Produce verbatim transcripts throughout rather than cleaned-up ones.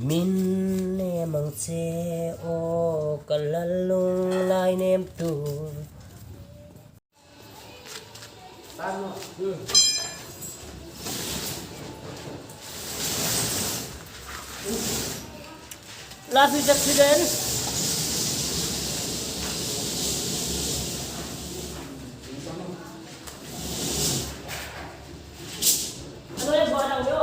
Min ne mang che o ka lal lung lai nem tu. Last is accident. Ano yang buat ang yo?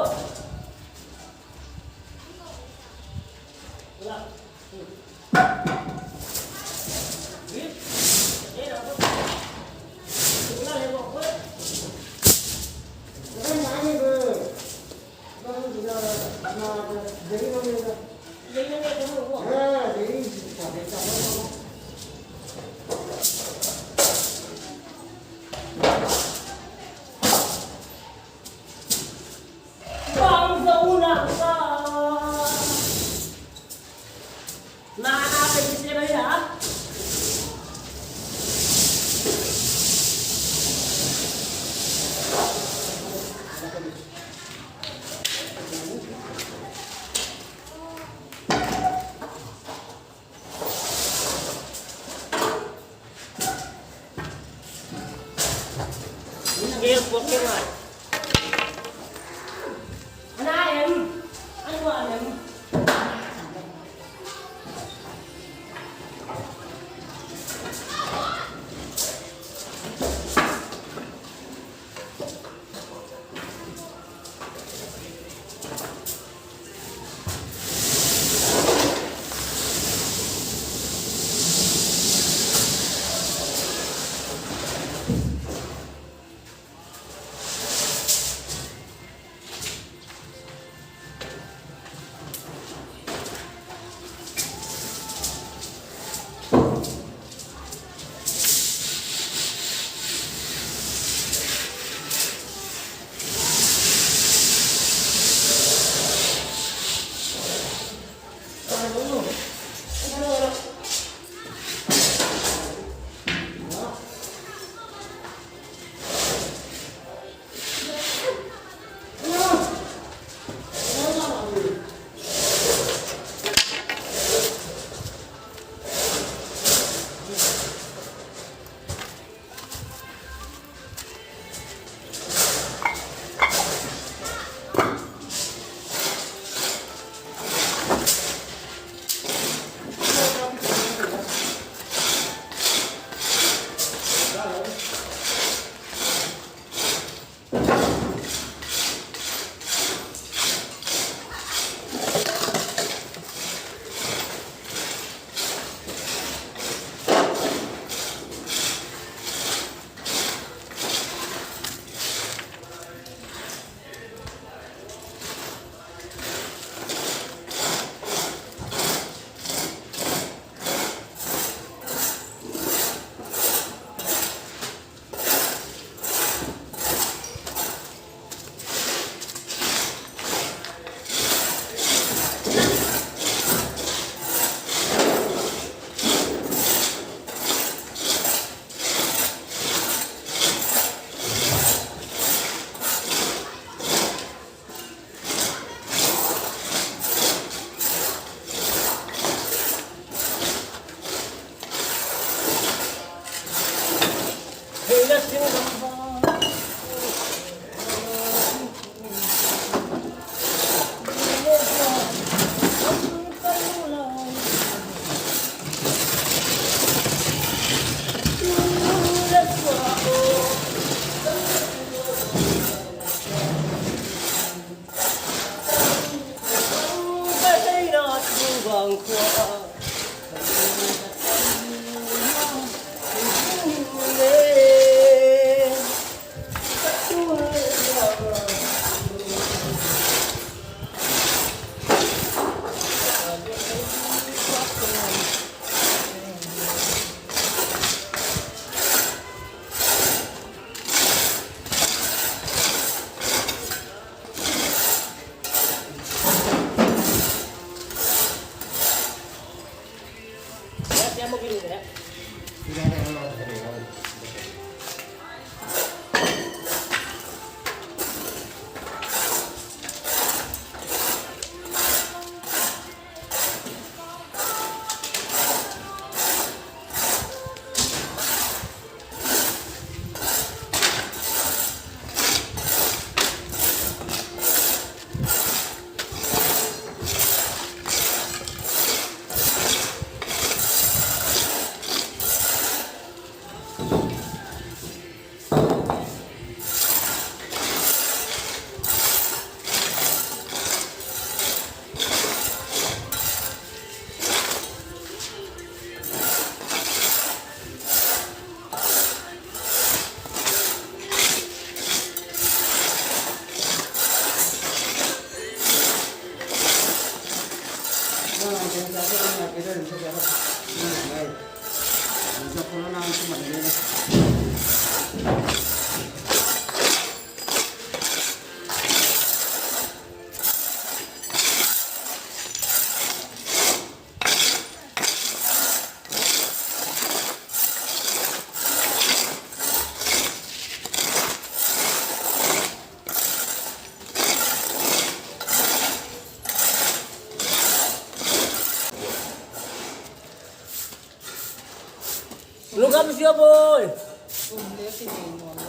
Look up, your boy.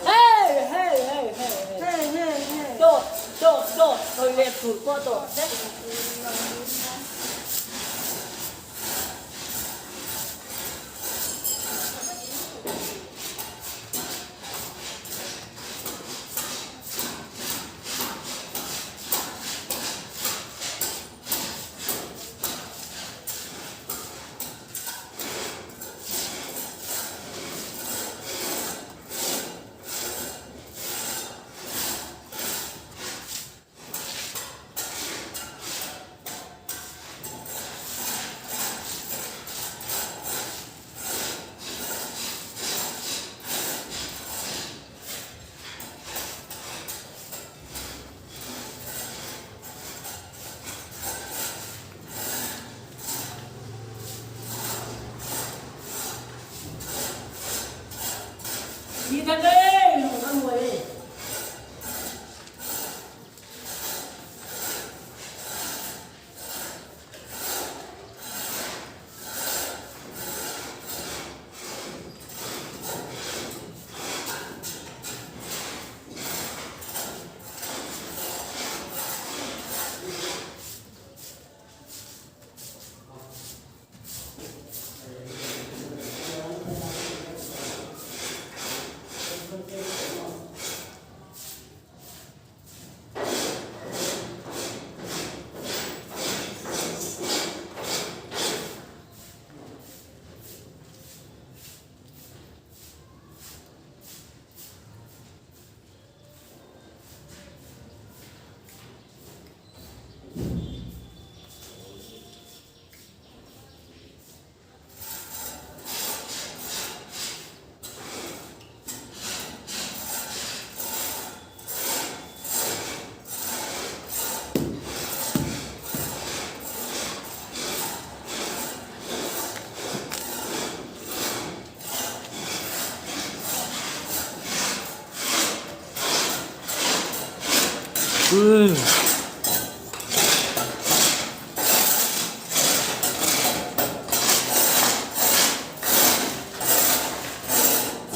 Hey, hey, hey, hey, hey. Hey, hey, hey. Stop, stop, stop. Toilet food, stop.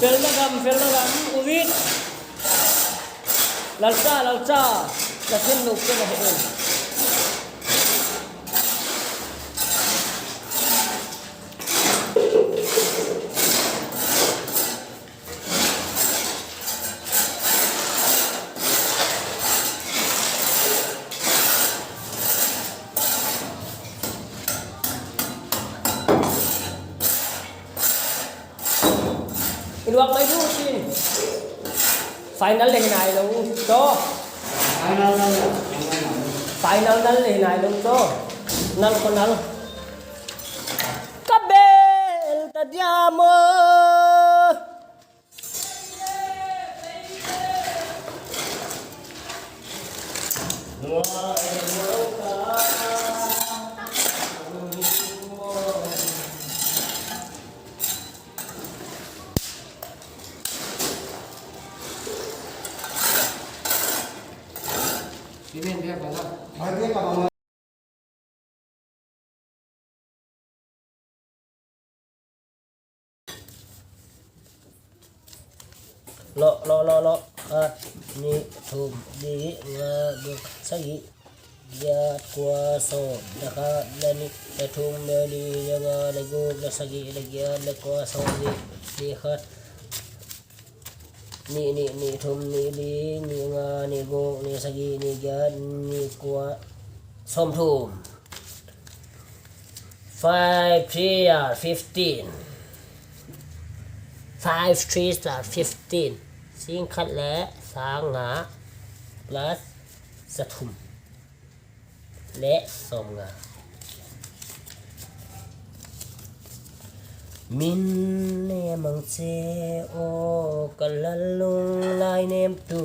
Fel na gam, fel na gam, uwit. Lalcha, lalcha. Lasin nuk ke na he. I luak mai du sin. Final le hi nai lou, to. Final nal le hi nai lou, to. Nal ko nal. Ka bel ta diam o. Lo, lo, lo, lo. Khat, nih, thum, li, nga, guk, sagih, giat, kua, sawm, le khat, le nih, le thum, le li, le nga, le guk, le sagih, le giat, le kua, sawmnih, nih khat. Nih, nih, nih thum, nih li, nih nga, nih guk, nih sagih, nih giat, nih kua, sawmthum. Five three are fifteen. Five threes are fifteen. Singkhat le sanga plus zathum le sawmnga. Min ne mang che aw, ka lal lunglai nemtu.